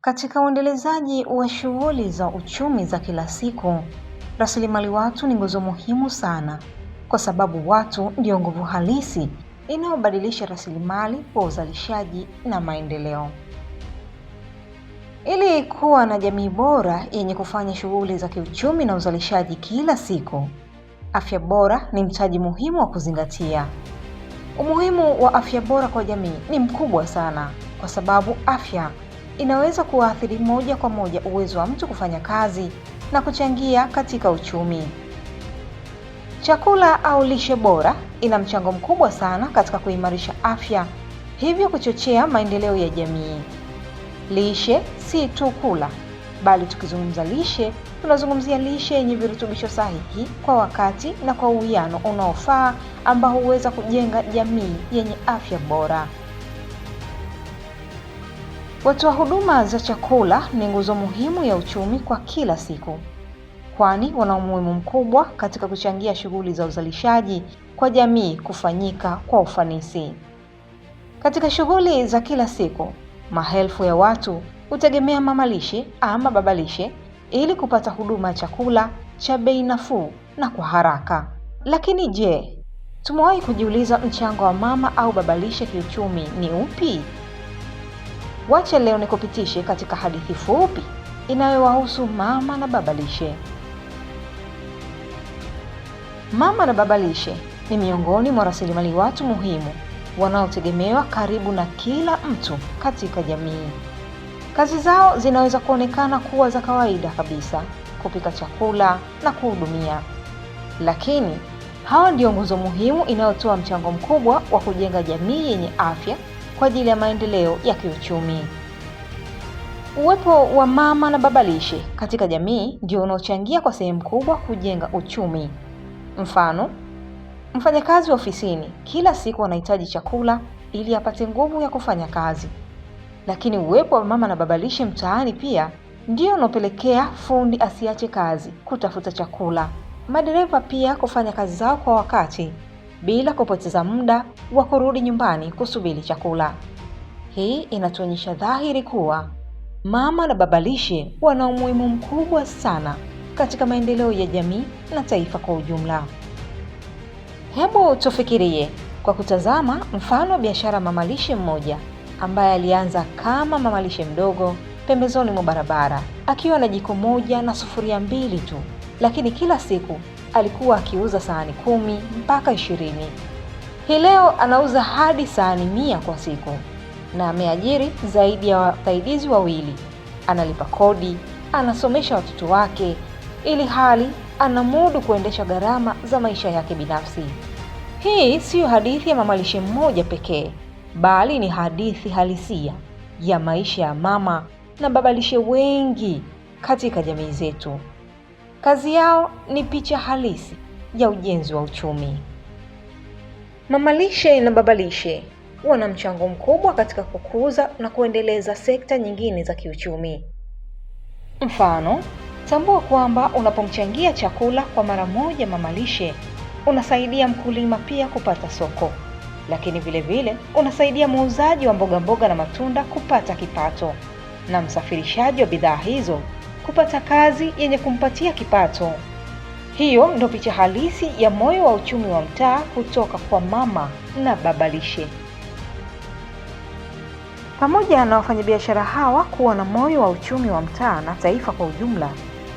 Katika uendelezaji wa shughuli za uchumi za kila siku, rasilimali watu ni nguzo muhimu sana, kwa sababu watu ndio nguvu halisi inayobadilisha rasilimali kwa uzalishaji na maendeleo. Ili kuwa na jamii bora yenye kufanya shughuli za kiuchumi na uzalishaji kila siku, afya bora ni mtaji muhimu wa kuzingatia. Umuhimu wa afya bora kwa jamii ni mkubwa sana, kwa sababu afya inaweza kuathiri moja kwa moja uwezo wa mtu kufanya kazi na kuchangia katika uchumi. Chakula au lishe bora ina mchango mkubwa sana katika kuimarisha afya, hivyo kuchochea maendeleo ya jamii. Lishe si tu kula, bali tukizungumza lishe, tunazungumzia lishe yenye virutubisho sahihi kwa wakati na kwa uwiano unaofaa ambao huweza kujenga jamii yenye afya bora. Watoa huduma za chakula ni nguzo muhimu ya uchumi kwa kila siku, kwani wana umuhimu mkubwa katika kuchangia shughuli za uzalishaji kwa jamii kufanyika kwa ufanisi. Katika shughuli za kila siku, maelfu ya watu hutegemea mamalishe ama babalishe ili kupata huduma ya chakula cha bei nafuu na kwa haraka. Lakini je, tumewahi kujiuliza mchango wa mama au babalishe kiuchumi ni upi? Wacha leo nikupitishe katika hadithi fupi inayowahusu mama na babalishe. Mama na babalishe ni miongoni mwa rasilimali watu muhimu wanaotegemewa karibu na kila mtu katika jamii. Kazi zao zinaweza kuonekana kuwa za kawaida kabisa, kupika chakula na kuhudumia, lakini hawa ndio nguzo muhimu inayotoa mchango mkubwa wa kujenga jamii yenye afya kwa ajili ya maendeleo ya kiuchumi. Uwepo wa mama na babalishe katika jamii ndio unaochangia kwa sehemu kubwa kujenga uchumi. Mfano, mfanyakazi wa ofisini kila siku anahitaji chakula ili apate nguvu ya kufanya kazi. Lakini uwepo wa mama na babalishe mtaani pia ndio unaopelekea fundi asiache kazi kutafuta chakula, madereva pia kufanya kazi zao kwa wakati bila kupoteza muda wa kurudi nyumbani kusubiri chakula. Hii inatuonyesha dhahiri kuwa mama na babalishe wana umuhimu mkubwa sana katika maendeleo ya jamii na taifa kwa ujumla. Hebu tufikirie kwa kutazama mfano wa biashara mamalishe mmoja ambaye alianza kama mamalishe mdogo pembezoni mwa barabara akiwa na jiko moja na sufuria mbili tu, lakini kila siku alikuwa akiuza sahani 10 mpaka 20. Hii leo anauza hadi sahani 100 kwa siku na ameajiri zaidi ya wasaidizi 2. Analipa kodi, anasomesha watoto wake, ili hali anamudu kuendesha gharama za maisha yake binafsi. Hii siyo hadithi ya mamalishe mmoja pekee, bali ni hadithi halisia ya maisha ya mama na babalishe wengi katika jamii zetu. Kazi yao ni picha halisi ya ujenzi wa uchumi. Mamalishe na babalishe wana mchango mkubwa katika kukuza na kuendeleza sekta nyingine za kiuchumi. Mfano, tambua kwamba unapomchangia chakula kwa mara moja mamalishe, unasaidia mkulima pia kupata soko, lakini vile vile unasaidia muuzaji wa mboga mboga na matunda kupata kipato na msafirishaji wa bidhaa hizo kupata kazi yenye kumpatia kipato. Hiyo ndio picha halisi ya moyo wa uchumi wa mtaa kutoka kwa mama na babalishe. Pamoja na wafanyabiashara hawa kuwa na moyo wa uchumi wa mtaa na taifa kwa ujumla,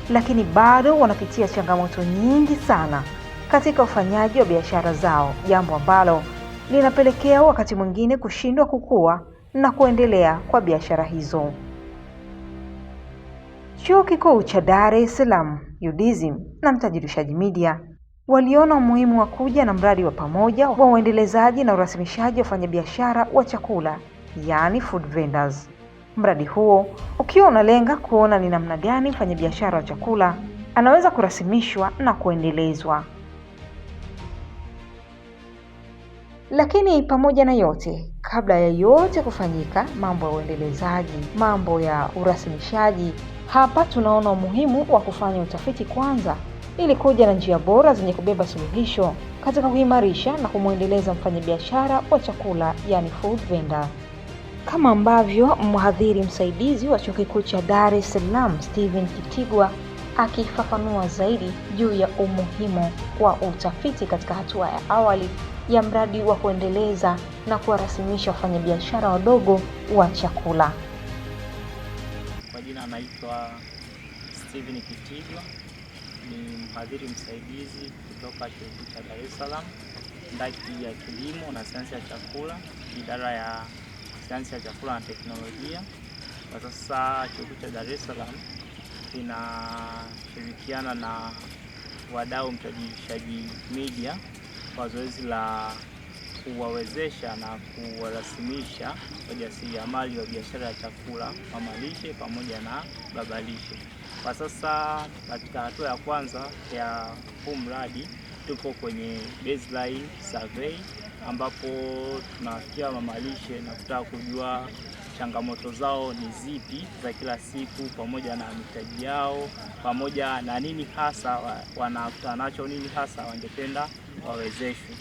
lakini bado wanapitia changamoto nyingi sana katika ufanyaji wa biashara zao, jambo ambalo linapelekea wakati mwingine kushindwa kukua na kuendelea kwa biashara hizo. Chuo Kikuu cha Dar es Salaam, UDSM na Mtajirishaji Media waliona umuhimu wa kuja na mradi wa pamoja wa uendelezaji na urasimishaji wa wafanyabiashara wa chakula, yaani food vendors. Mradi huo ukiwa unalenga kuona ni namna gani mfanyabiashara wa chakula anaweza kurasimishwa na kuendelezwa. Lakini pamoja na yote, kabla ya yote kufanyika, mambo ya uendelezaji, mambo ya urasimishaji, hapa tunaona umuhimu wa kufanya utafiti kwanza ili kuja na njia bora zenye kubeba suluhisho katika kuimarisha na kumwendeleza mfanyabiashara wa chakula, yani food vendor. Kama ambavyo mhadhiri msaidizi wa Chuo Kikuu cha Dar es Salaam Stephen Kitigwa akifafanua zaidi juu ya umuhimu wa utafiti katika hatua ya awali ya mradi wa kuendeleza na kuwarasimisha wafanyabiashara wadogo wa chakula. Kwa jina anaitwa Stephen Kitigwa, ni mhadhiri msaidizi kutoka Chuo Kikuu cha Dar es Salaam, ndaki ya kilimo na sayansi ya chakula, idara ya sayansi ya chakula na teknolojia. Kwa sasa Chuo Kikuu cha Dar es Salaam kinashirikiana na wadau Mtajirishaji Media kwa zoezi la kuwawezesha na kuwarasimisha wajasiriamali wa biashara ya chakula, mama lishe pamoja na baba lishe. Kwa sasa katika hatua ya kwanza ya huu mradi tupo kwenye baseline survey, ambapo tunawafikia mama lishe na kutaka kujua changamoto zao ni zipi za kila siku, pamoja na mitaji yao, pamoja na nini hasa wanakutana nacho, nini hasa wangependa wawezeshwe.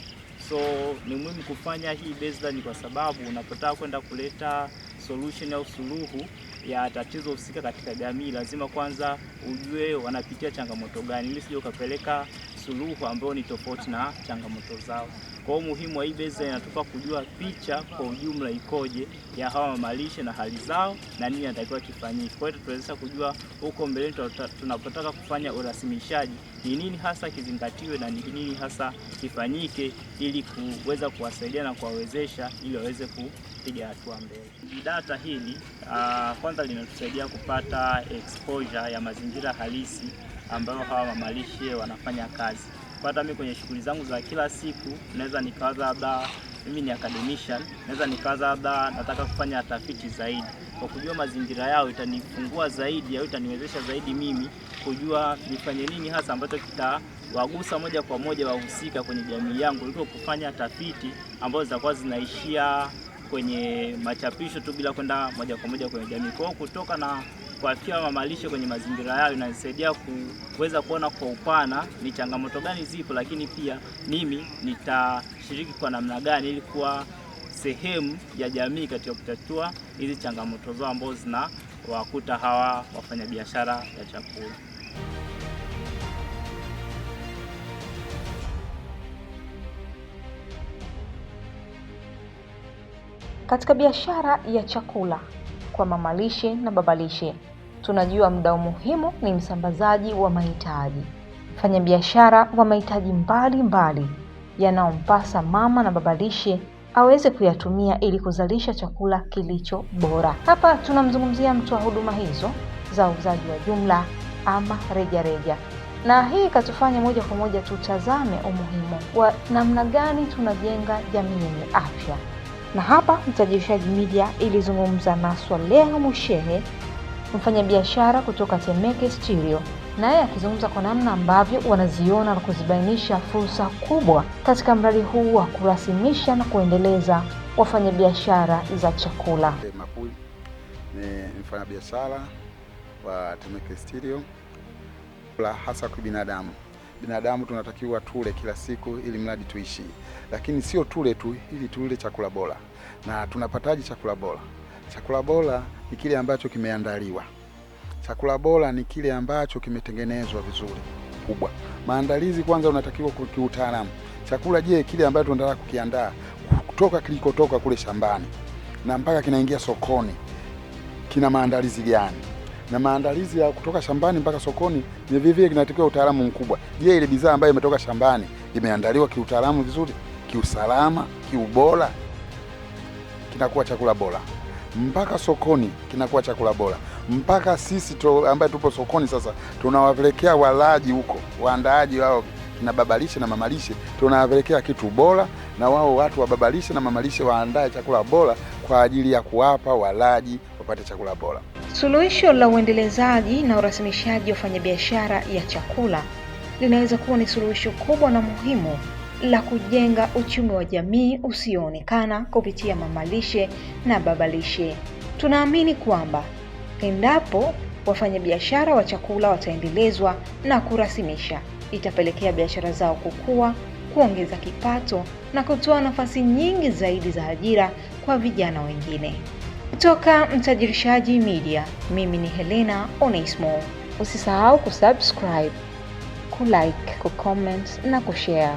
So ni muhimu kufanya hii baseline kwa sababu unapotaka kwenda kuleta solution au suluhu ya tatizo husika katika jamii, lazima kwanza ujue wanapitia changamoto gani, ili usije ukapeleka suluhu ambayo ni tofauti na changamoto zao. Kwa hiyo umuhimu wa hii baseline inatupa kujua picha kwa ujumla ikoje ya hawa mamalishe na hali zao na nini inatakiwa kifanyike. Kwa hiyo tutawezesha kujua huko mbeleni tunapotaka kufanya urasimishaji ni nini hasa kizingatiwe na ni nini hasa kifanyike ili kuweza kuwasaidia na kuwawezesha ili waweze kupiga hatua mbele. Data hili kwanza linatusaidia kupata exposure ya mazingira halisi ambayo hawa mamalishe wanafanya kazi. Kwa hata mimi kwenye shughuli zangu za kila siku naweza nikawaza labda mimi ni academician, naweza nikawaza labda nataka kufanya tafiti zaidi. Kwa kujua mazingira yao itanifungua zaidi au itaniwezesha zaidi mimi kujua nifanye nini hasa ambacho kitawagusa moja kwa moja wahusika kwenye jamii yangu, kuliko kufanya tafiti ambazo zitakuwa zinaishia kwenye machapisho tu bila kwenda moja kwa moja kwenye jamii. Kwa hiyo kutoka na kuwafikia mamalishe kwenye mazingira yao inasaidia kuweza kuona kwa upana ni changamoto gani zipo, lakini pia mimi nitashiriki kwa namna gani ili kuwa sehemu ya jamii katika kutatua hizi changamoto zao ambazo zinawakuta hawa wafanyabiashara ya chakula. Katika biashara ya chakula kwa mamalishe na babalishe, tunajua mdau muhimu ni msambazaji wa mahitaji, mfanyabiashara wa mahitaji mbalimbali yanayompasa mama na babalishe aweze kuyatumia ili kuzalisha chakula kilicho bora. Hapa tunamzungumzia mtu wa huduma hizo za uuzaji wa jumla ama rejareja, na hii ikatufanya moja kwa moja tutazame umuhimu wa namna gani tunajenga jamii yenye afya. Na hapa Mtajirishaji Media ilizungumza na Swaleha Mushehe, mfanyabiashara kutoka Temeke Stereo, naye akizungumza kwa namna ambavyo wanaziona na kuzibainisha fursa kubwa katika mradi huu wa kurasimisha na kuendeleza wafanyabiashara za chakula. Mapui ni mfanyabiashara wa Temeke Stereo, hasa kwa binadamu. Binadamu tunatakiwa tule kila siku ili mradi tuishi, lakini sio tule tu, ili tule chakula bora. Na tunapataje chakula bora? Chakula bora ni kile ambacho kimeandaliwa. Chakula bora ni kile ambacho kimetengenezwa vizuri. Kubwa maandalizi kwanza unatakiwa kiutaalamu. Chakula je, kile ambacho tunataka kukiandaa kutoka kilikotoka kule shambani na mpaka kinaingia sokoni, kina maandalizi gani? Na maandalizi ya kutoka shambani mpaka sokoni ni vivyo, kinatakiwa utaalamu mkubwa. Je, ile bidhaa ambayo imetoka shambani imeandaliwa kiutaalamu vizuri, kiusalama, kiubora, kinakuwa chakula bora. Mpaka sokoni kinakuwa chakula bora. Mpaka sisi ambaye tupo sokoni sasa tunawapelekea walaji huko, waandaaji wao kina babalishe na mamalishe, tunawapelekea kitu bora, na wao watu wa babalishe na mamalishe waandae chakula bora kwa ajili ya kuwapa walaji wapate chakula bora. Suluhisho la uendelezaji na urasimishaji wa wafanyabiashara ya chakula linaweza kuwa ni suluhisho kubwa na muhimu la kujenga uchumi wa jamii usioonekana kupitia mamalishe na babalishe. Tunaamini kwamba endapo wafanyabiashara wa chakula wataendelezwa na kurasimisha, itapelekea biashara zao kukua, kuongeza kipato na kutoa nafasi nyingi zaidi za ajira kwa vijana wengine. Kutoka Mtajirishaji Media, mimi ni Helena Onesmo. Usisahau kusubscribe, kulike, kucomment na kushare.